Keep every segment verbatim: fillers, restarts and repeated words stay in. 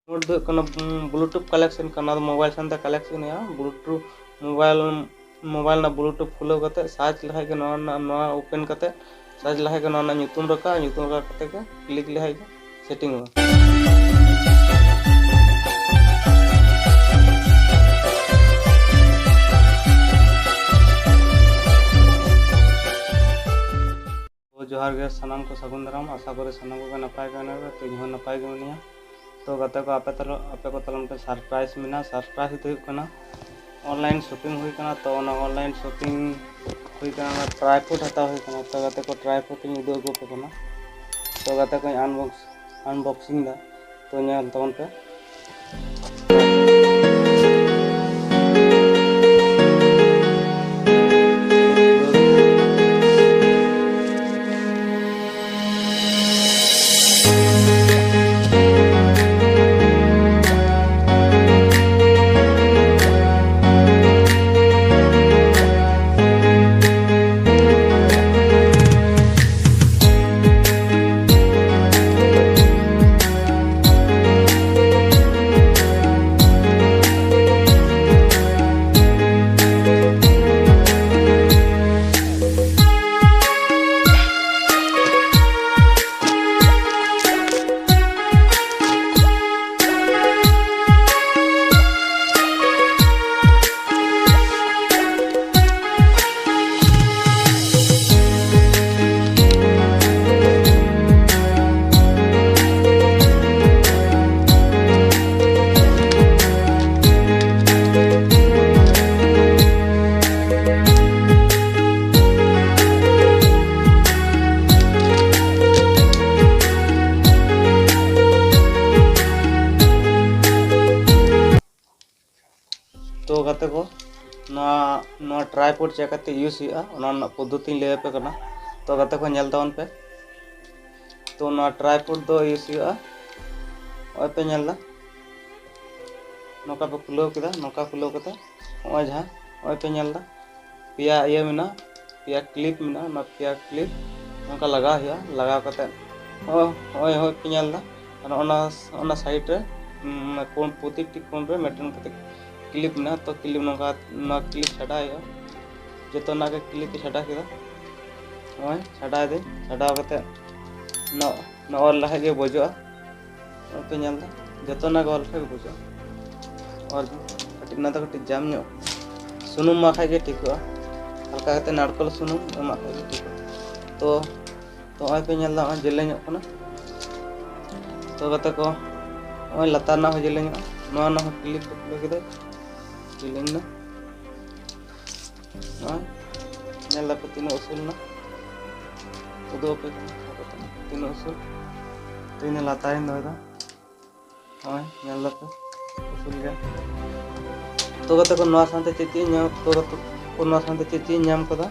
Mode ᱫᱚ ᱦᱩᱭᱩᱜ ᱠᱟᱱᱟ ᱵᱞᱩᱴᱩᱛᱷ ᱠᱟᱞᱮᱠᱥᱚᱱ ᱠᱟᱱᱟ, ᱱᱚᱣᱟ ᱫᱚ ᱢᱳᱵᱟᱭᱤᱞ ᱥᱟᱶᱛᱮ ᱠᱟᱞᱮᱠᱥᱚᱱ ᱦᱩᱭᱩᱜᱼᱟ᱾ ᱵᱞᱩᱴᱩᱛᱷ ᱢᱳᱵᱟᱭᱤᱞ ᱢᱳᱵᱟᱭᱤᱞ ᱨᱮᱱᱟᱜ ᱵᱞᱩᱴᱩᱛᱷ ᱠᱷᱩᱞᱟᱹᱣ ᱠᱟᱛᱮ ᱥᱟᱨᱪ ᱞᱮᱠᱷᱟᱡ ᱜᱮ ᱱᱚᱣᱟ ᱨᱮᱱᱟᱜ, ᱱᱚᱣᱟ ᱳᱯᱮᱱ ᱠᱟᱛᱮ ᱥᱟᱨᱪ ᱞᱮᱠᱷᱟᱡ ᱜᱮ ᱱᱚᱣᱟ ᱨᱮᱱᱟᱜ ᱧᱩᱛᱩᱢ ᱨᱟᱠᱟᱵᱼᱟ᱾ ᱧᱩᱛᱩᱢ ᱨᱟᱠᱟᱵ ᱠᱟᱛᱮ ᱜᱮ ᱠᱞᱤᱠ ᱞᱮᱠᱷᱟᱡ ᱜᱮ ᱥᱮᱴᱤᱝᱚᱜᱼᱟ᱾ ᱛᱚ ᱡᱚᱦᱟᱨ ᱜᱮ ᱥᱟᱱᱟᱢ ᱠᱚ, ᱥᱟᱹᱜᱩᱱ ᱫᱟᱨᱟᱢ᱾ ᱟᱥᱟ ᱠᱚᱨᱮ ᱥᱟᱱᱟᱢ ᱠᱚᱜᱮ ᱱᱟᱯᱟᱭ ᱜᱮ ᱢᱮᱱᱟᱜ ᱯᱮᱭᱟ, ᱛᱚ ᱤᱧ ᱦᱚᱸ ᱱᱟᱯᱟᱭ ᱜᱮ ᱢᱤᱱᱟᱹᱧᱟ᱾ ᱛᱚ ᱜᱟᱛᱮ ᱠᱚ, ᱟᱯᱮ ᱛᱟᱞᱟ, ᱟᱯᱮ ᱠᱚ ᱛᱟᱞᱟ ᱢᱤᱫᱴᱮᱱ ᱥᱟᱨᱯᱨᱟᱭᱤᱡᱽ ᱢᱮᱱᱟᱜᱼᱟ᱾ ᱥᱟᱨᱯᱨᱟᱭᱤᱡᱽ ᱫᱚ ᱦᱩᱭᱩᱜ ᱠᱟᱱᱟ ᱚᱱᱞᱟᱭᱤᱱ ᱥᱚᱯᱤᱝ ᱦᱩᱭ ᱠᱟᱱᱟ᱾ ᱛᱚ ᱚᱱᱟ ᱚᱱᱞᱟᱭᱤᱱ ᱥᱚᱯᱤᱝ ᱦᱩᱭ ᱠᱟᱱᱟ, ᱚᱱᱟ ᱴᱨᱟᱭᱯᱚᱰ ᱦᱟᱛᱟᱣ ᱦᱩᱭ ᱠᱟᱱᱟ᱾ ᱛᱚ ᱜᱟᱛᱮ ᱠᱚ, ᱴᱨᱟᱭᱯᱚᱰ ᱤᱧ ᱩᱫᱩᱜ ᱟᱹᱜᱩ ᱟᱯᱮ ᱠᱟᱱᱟ᱾ ᱛᱚ ᱜᱟᱛᱮ ᱠᱚᱧ ᱟᱱᱵᱚᱠᱥ ᱟᱱᱵᱚᱠᱥᱤᱝ ᱫᱟ᱾ ᱛᱚ ᱧᱮᱞ ᱛᱟᱵᱚᱱ ᱯᱮ᱾ ᱛᱚ ᱜᱟᱛᱮ ᱠᱚ, ᱱᱚᱣᱟ, ᱱᱚᱣᱟ ᱴᱨᱟᱭᱯᱚᱰ ᱪᱮᱫ ᱠᱟᱛᱮ ᱤᱭᱩᱡᱽ ᱦᱩᱭᱩᱜᱼᱟ, ᱚᱱᱟ ᱨᱮᱱᱟᱜ ᱯᱚᱫᱽᱫᱷᱚᱛᱤᱧ ᱞᱟᱹᱭ ᱟᱯᱮ ᱠᱟᱱᱟ᱾ ᱛᱚ ᱜᱟᱛᱮ ᱠᱚ, ᱧᱮᱞ ᱛᱟᱵᱚᱱ ᱯᱮ᱾ ᱛᱚ ᱱᱚᱣᱟ ᱴᱨᱟᱭᱯᱚᱰ ᱫᱚ ᱤᱭᱩᱡᱽ ᱦᱩᱭᱩᱜᱼᱟ, ᱱᱚᱜᱼᱚᱭ ᱯᱮ ᱧᱮᱞ ᱮᱫᱟ, ᱱᱚᱝᱠᱟ ᱯᱮ ᱠᱷᱩᱞᱟᱹᱣ ᱠᱮᱫᱟ᱾ ᱱᱚᱝᱠᱟ ᱠᱷᱩᱞᱟᱹᱣ ᱠᱟᱛᱮ ᱱᱚᱜᱼᱚᱭ ᱡᱟᱦᱟᱸ, ᱱᱚᱜᱼᱚᱭ ᱯᱮ ᱧᱮᱞ ᱮᱫᱟ, ᱯᱮᱭᱟ ᱤᱭᱟᱹ ᱢᱮᱱᱟᱜᱼᱟ, ᱯᱮᱭᱟ ᱠᱞᱤᱯ ᱢᱮᱱᱟᱜᱼᱟ᱾ ᱚᱱᱟ ᱯᱮᱭᱟ ᱠᱞᱤᱯ ᱱᱚᱝᱠᱟ ᱞᱟᱜᱟᱣ ᱦᱩᱭᱩᱜᱼᱟ᱾ ᱞᱟᱜᱟᱣ ᱠᱟᱛᱮ ᱱᱚᱜᱼᱚᱭ, ᱱᱚᱜᱼᱚᱭ, ᱱᱚᱜᱼᱚᱭ ᱯᱮ ᱧᱮᱞ ᱮᱫᱟ, ᱟᱨ ᱚᱱᱟ, ᱚᱱᱟ ᱥᱟᱭᱤᱰ ᱨᱮ ᱚᱱᱟ ᱠᱳᱱ, ᱯᱨᱚᱛᱤᱴᱤ ᱠᱳᱱ ᱨᱮ ᱢᱤᱫᱴᱮᱱ ᱠᱟᱛᱮ ᱠᱞᱤᱯ ᱢᱮᱱᱟᱜᱼᱟ᱾ ᱛᱚ ᱠᱞᱤᱯ ᱱᱚᱝᱠᱟ, ᱱᱚᱣᱟ ᱠᱞᱤᱯ ᱪᱷᱟᱰᱟᱣ ᱦᱩᱭᱩᱜᱼᱟ᱾ ᱡᱚᱛᱚᱱᱟᱜ ᱜᱮ ᱠᱞᱤᱯ ᱤᱧ ᱪᱷᱟᱰᱟᱣ ᱠᱮᱫᱟ᱾ ᱱᱚᱜᱼᱚᱭ ᱪᱷᱟᱰᱟᱣ ᱫᱟᱹᱧ, ᱪᱷᱟᱰᱟᱣ ᱠᱟᱛᱮ ᱱᱚᱣᱟ, ᱱᱚᱣᱟ ᱚᱞ ᱞᱮᱠᱷᱟᱡ ᱜᱮ ᱵᱩᱡᱩᱜᱼᱟ᱾ ᱱᱚᱜᱼᱚᱭ ᱯᱮ ᱧᱮᱞ ᱮᱫᱟ, ᱡᱚᱛᱚᱱᱟᱜ ᱜᱮ ᱚᱞ ᱞᱮᱠᱷᱟᱡ ᱜᱮ ᱵᱩᱡᱩᱜᱼᱟ᱾ ᱚᱞ ᱫᱟᱹᱧ᱾ ᱠᱟᱹᱴᱤᱡ, ᱚᱱᱟ ᱫᱚ ᱠᱟᱹᱴᱤᱡ ᱡᱟᱢ ᱧᱚᱜ, ᱥᱩᱱᱩᱢ ᱮᱢᱟᱜ ᱠᱷᱟᱡ ᱜᱮ ᱴᱷᱤᱠᱚᱜᱼᱟ᱾ ᱦᱟᱞᱠᱟ ᱠᱟᱛᱮ ᱱᱟᱲᱠᱳᱞ ᱥᱩᱱᱩᱢ ᱮᱢᱟᱜ ᱠᱷᱟᱡ ᱜᱮ ᱴᱷᱤᱠᱚᱜᱼᱟ᱾ ᱛᱚ, ᱛᱚ ᱱᱚᱜᱼᱚᱭ ᱯᱮ ᱧᱮᱞ ᱮᱫᱟ, ᱱᱚᱜᱼᱚᱭ ᱡᱮᱞᱮᱧᱚᱜ ᱠᱟᱱᱟ᱾ ᱛᱚ ᱜᱟᱛᱮ ᱠᱚ, ᱱᱚᱜᱼᱚᱭ ᱞᱟᱛᱟᱨ ᱨᱮᱱᱟᱜ ᱦᱚᱸ ᱡᱮᱞᱮᱧᱚᱜᱼᱟ᱾ ᱱᱚᱣᱟ ᱨᱮᱱᱟᱜ ᱦᱚᱸ ᱠᱞᱤᱯ ᱠᱚ ᱠᱷᱩᱞᱟᱹᱣ ᱠᱮᱫᱟ, ᱡᱮᱞᱮᱧ ᱮᱱᱟ᱾ ᱱᱚᱜᱼᱚᱭ ᱧᱮᱞ ᱫᱟᱯᱮ ᱛᱤᱱᱟᱹᱜ ᱩᱥᱩᱞ ᱮᱱᱟ, ᱩᱫᱩᱜ ᱟᱯᱮ ᱠᱟᱱᱟ ᱛᱤᱱᱟᱹᱜ ᱩᱥᱩᱞ᱾ ᱛᱚ ᱤᱧ ᱞᱟᱛᱟᱨᱤᱧ ᱫᱚᱦᱚᱭᱮᱫᱟ᱾ ᱱᱚᱜᱼᱚᱭ ᱧᱮᱞ ᱫᱟᱯᱮ, ᱩᱥᱩᱞ ᱜᱮᱭᱟ᱾ ᱛᱚ ᱜᱟᱛᱮ ᱠᱚ, ᱱᱚᱣᱟ ᱥᱟᱶᱛᱮ ᱪᱮᱫ ᱪᱮᱫ ᱤᱧ ᱧᱟᱢ, ᱛᱚ ᱜᱟᱛᱮ ᱠᱚ, ᱱᱚᱣᱟ ᱥᱟᱶᱛᱮ ᱪᱮᱫ ᱪᱮᱫ ᱤᱧ ᱧᱟᱢ ᱠᱟᱫᱟ?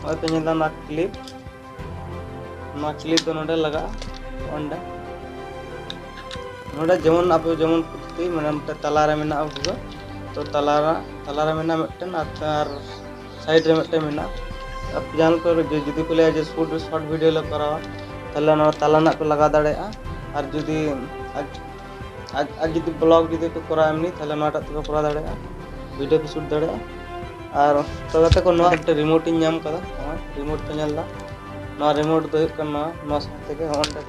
ᱱᱚᱜᱼᱚᱭ ᱯᱮ ᱧᱮᱞ ᱫᱟ ᱱᱚᱣᱟ ᱠᱞᱤᱯ, ᱱᱚᱣᱟ ᱠᱞᱤᱯ ᱫᱚ ᱱᱚᱰᱮ ᱞᱟᱜᱟᱜᱼᱟ, ᱚᱸᱰᱮ᱾ ᱱᱚᱰᱮ ᱡᱮᱢᱚᱱ ᱟᱯᱮ ᱡᱮᱢᱚᱱ ᱯᱨᱚᱛᱤ, ᱢᱟᱱᱮ ᱢᱤᱫᱴᱮᱱ ᱛᱟᱞᱟᱨᱮ ᱢᱮᱱᱟᱜᱼᱟ ᱵᱷᱩᱜᱟᱹᱜ, ᱛᱚ ᱛᱟᱞᱟᱨᱮ, ᱛᱟᱞᱟᱨᱮ ᱢᱮᱱᱟᱜᱼᱟ ᱢᱤᱫᱴᱮᱱ, ᱟᱨ, ᱟᱨ ᱥᱟᱭᱤᱰ ᱨᱮ ᱢᱤᱫᱴᱮᱱ ᱢᱮᱱᱟᱜᱼᱟ᱾ ᱟᱨ ᱡᱟᱦᱟᱸ ᱞᱮᱠᱟ ᱡᱩ-, ᱡᱩᱫᱤ ᱠᱚ ᱞᱟᱹᱭᱟ ᱡᱮ ᱥᱩᱴ, ᱥᱚᱨᱴ ᱵᱷᱤᱰᱤᱭᱳ ᱞᱮ ᱠᱚᱨᱟᱣᱟ, ᱛᱟᱦᱞᱮ ᱱᱚᱣᱟ ᱛᱟᱞᱟ ᱨᱮᱱᱟᱜ ᱯᱮ ᱞᱟᱜᱟᱣ ᱫᱟᱲᱮᱭᱟᱜᱼᱟ᱾ ᱟᱨ ᱡᱩᱫᱤ, ᱟᱨ, ᱟᱨ, ᱟᱨ ᱡᱩᱫᱤ ᱵᱞᱚᱜ ᱡᱩᱫᱤ ᱯᱮ ᱠᱚᱨᱟᱣᱟ ᱮᱢᱱᱤ, ᱛᱟᱦᱞᱮ ᱱᱚᱣᱟᱴᱟᱜ ᱛᱮᱯᱮ ᱠᱚᱨᱟᱣ ᱫᱟᱲᱮᱭᱟᱜᱼᱟ, ᱵᱷᱤᱰᱤᱭᱳ ᱯᱮ ᱥᱩᱴ ᱫᱟᱲᱮᱭᱟᱜᱼᱟ᱾ ᱟᱨ ᱛᱚ ᱜᱟᱛᱮ ᱠᱚ, ᱱᱚᱣᱟ ᱢᱤᱫᱴᱮᱱ ᱨᱤᱢᱳᱴ ᱤᱧ ᱧᱟᱢ ᱠᱟᱫᱟ, ᱱᱚᱜᱼᱚᱭ ᱨᱤᱢᱳᱴ ᱯᱮ ᱧᱮᱞ ᱮᱫᱟ᱾ ᱱᱚᱣᱟ ᱨᱤᱢᱳᱴ ᱫᱚ ᱦᱩᱭᱩᱜ ᱠᱟᱱᱟ ᱱᱚᱣᱟ, ᱱᱚᱣᱟ ᱥᱟᱶ ᱛᱮᱜᱮ ᱚᱸᱰᱮ,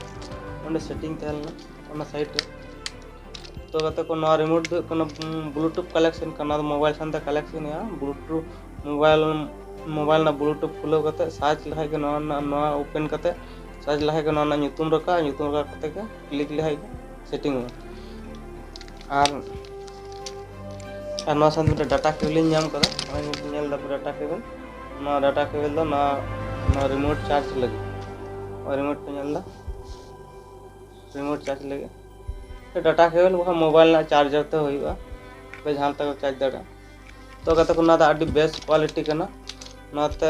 ᱚᱸᱰᱮ ᱥᱮᱴᱤᱝ ᱛᱟᱦᱮᱸ ᱞᱮᱱᱟ, ᱚᱱᱟ ᱥᱟᱭᱤᱰ ᱨᱮ᱾ ᱛᱚ ᱜᱟᱛᱮ ᱠᱚ, ᱱᱚᱣᱟ ᱨᱤᱢᱳᱴ ᱫᱚ ᱦᱩᱭᱩᱜ ᱠᱟᱱᱟ, ᱩᱸ, ᱵᱞᱩᱴᱩᱛᱷ ᱠᱟᱱᱮᱠᱥᱚᱱ ᱠᱟᱱᱟ, ᱱᱚᱣᱟ ᱫᱚ ᱢᱳᱵᱟᱭᱤᱞ ᱥᱟᱶᱛᱮ ᱠᱟᱱᱮᱠᱥᱚᱱ ᱦᱩᱭᱩᱜᱼᱟ᱾ ᱵᱞᱩᱴᱩᱛᱷ ᱢᱳᱵᱟᱭᱤᱞ, ᱢᱳᱵᱟᱭᱤᱞ ᱨᱮᱱᱟᱜ ᱵᱞᱩᱴᱩᱛᱷ ᱠᱷᱩᱞᱟᱹᱣ ᱠᱟᱛᱮ ᱥᱟᱨᱪ ᱞᱮᱠᱷᱟᱡ ᱜᱮ ᱱᱚᱣᱟ ᱨᱮᱱᱟᱜ, ᱱᱚᱣᱟ ᱳᱯᱮᱱ ᱠᱟᱛᱮ ᱥᱟᱨᱪ ᱞᱮᱠᱷᱟᱡ ᱜᱮ ᱱᱚᱣᱟ ᱨᱮᱱᱟᱜ ᱧᱩᱛᱩᱢ ᱨᱟᱠᱟᱵᱼᱟ, ᱧᱩᱛᱩᱢ ᱨᱟᱠᱟᱵ ᱠᱟᱛᱮ ᱜᱮ ᱠᱞᱤᱠ ᱞᱮᱠᱷᱟᱡ ᱜᱮ ᱥᱮᱴᱤᱝ ᱚᱜᱼᱟ᱾ ᱟᱨ, ᱟᱨ ᱱᱚᱣᱟ ᱥᱟᱶᱛᱮ ᱢᱤᱫᱴᱮᱱ ᱰᱟᱴᱟ ᱠᱮᱵᱚᱞ ᱤᱧ ᱧᱟᱢ ᱠᱟᱫᱟ, ᱱᱚᱜᱼᱚᱭ ᱧᱮᱞ ᱫᱟᱯᱮ ᱰᱟᱴᱟ ᱠᱮᱵᱚᱞ᱾ ᱱᱚᱣᱟ ᱰᱟᱴᱟ ᱠᱮᱵᱚᱞ ᱫᱚ ᱱᱚᱣᱟ, ᱱᱚᱣᱟ ᱨᱤᱢᱳᱴ ᱪᱟᱨᱡᱽ ᱞᱟᱹᱜᱤᱫ, ᱱᱚᱣᱟ ᱨᱤᱢᱳᱴ ᱯᱮ ᱧᱮᱞ ᱫᱟ, ᱨᱤᱢᱳᱴ ᱪᱟᱨᱡᱽ ᱞᱟᱹᱜᱤᱫ᱾ ᱰᱟᱴᱟ ᱠᱮᱵᱚᱞ ᱵᱟᱠᱷᱟᱱ ᱢᱳᱵᱟᱭᱤᱞ ᱨᱮᱱᱟᱜ ᱪᱟᱨᱡᱟᱨ ᱛᱮ ᱦᱩᱭᱩᱜᱼᱟ, ᱟᱯᱮ ᱡᱟᱦᱟᱸ ᱞᱮᱠᱟ ᱯᱮ ᱪᱟᱨᱡᱽ ᱫᱟᱲᱮᱭᱟᱜᱼᱟ᱾ ᱛᱚ ᱜᱟᱛᱮ ᱠᱚ, ᱱᱚᱣᱟ ᱫᱚ ᱟᱹᱰᱤ ᱵᱮᱥ ᱠᱳᱣᱟᱞᱤᱴᱤ ᱠᱟᱱᱟ᱾ ᱱᱚᱣᱟᱛᱮ,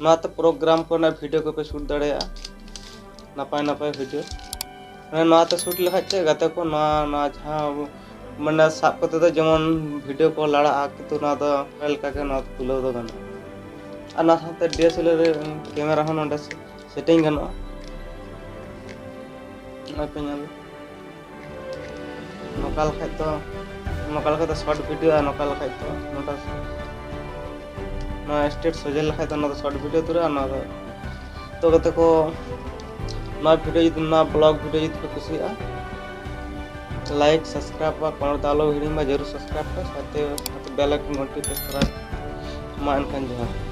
ᱱᱚᱣᱟᱛᱮ ᱯᱨᱳᱜᱨᱟᱢ ᱠᱚᱨᱮᱱᱟᱜ ᱵᱷᱤᱰᱤᱭᱳ ᱠᱚᱯᱮ ᱥᱩᱴ ᱫᱟᱲᱮᱭᱟᱜᱼᱟ, ᱱᱟᱯᱟᱭ ᱱᱟᱯᱟᱭ ᱵᱷᱤᱰᱤᱭᱳ᱾ ᱢᱟᱱᱮ ᱱᱚᱣᱟᱛᱮ ᱥᱩᱴ ᱞᱮᱠᱷᱟᱡ ᱪᱮᱫ ᱜᱟᱛᱮ ᱠᱚ, ᱱᱚᱣᱟ, ᱱᱚᱣᱟ ᱡᱟᱦᱟᱸ ᱟᱵᱚ, ᱢᱟᱱᱮ ᱥᱟᱵ ᱠᱟᱛᱮ ᱫᱚ ᱡᱮᱢᱚᱱ ᱵᱷᱤᱰᱤᱭᱳ ᱠᱚ ᱞᱟᱲᱟᱜᱼᱟ, ᱠᱤᱱᱛᱩ ᱱᱚᱣᱟ ᱫᱚ ᱢᱳᱵᱟᱭᱤᱞ ᱞᱮᱠᱟᱜᱮ ᱱᱚᱣᱟ ᱛᱩᱞᱟᱹᱣ ᱫᱚ ᱜᱟᱱᱚᱜᱼᱟ᱾ ᱟᱨ ᱱᱚᱣᱟ ᱥᱟᱶᱛᱮ ᱰᱤ ᱮᱥ ᱮᱞ ᱟᱨ ᱠᱮᱢᱮᱨᱟ ᱦᱚᱸ ᱱᱚᱰᱮ ᱥᱮᱴᱤᱝ ᱜᱟᱱᱚᱜᱼᱟ᱾ ᱱᱚᱜᱼᱚᱭ ᱯᱮ ᱧᱮᱞ, ᱱᱚᱝᱠᱟ ᱞᱮᱠᱷᱟᱡ ᱫᱚ ᱱᱚᱝᱠᱟ ᱞᱮᱠᱷᱟᱡ ᱫᱚ short video ᱟᱨ ᱱᱚᱝᱠᱟ ᱞᱮᱠᱷᱟᱡ ᱫᱚ ᱱᱚᱝᱠᱟ ᱱᱚᱣᱟ state ᱥᱚᱡᱷᱮ ᱞᱮᱠᱷᱟᱡ ᱫᱚ ᱱᱚᱣᱟ ᱫᱚ short video ᱩᱛᱟᱹᱨᱚᱜᱼᱟ᱾ ᱱᱚᱣᱟ ᱫᱚ ᱛᱚ ᱜᱟᱛᱮ ᱠᱚ, ᱱᱚᱣᱟ video ᱡᱩᱫᱤ, ᱱᱚᱣᱟ vlog video ᱡᱩᱫᱤ ᱯᱮ ᱠᱩᱥᱤᱭᱟᱜᱼᱟ, like, subscribe ᱟᱨ comment ᱫᱚ ᱟᱞᱚ ᱦᱤᱲᱤᱧ ᱢᱟ, ᱡᱟᱹᱨᱩᱲ subscribe ᱯᱮ, ᱥᱟᱶᱛᱮ bell icon ᱜᱷᱚᱱᱴᱤ press ᱠᱚᱨᱟ ᱢᱟ᱾ ᱮᱱᱠᱷᱟᱱ ᱡᱚᱦᱟᱨ᱾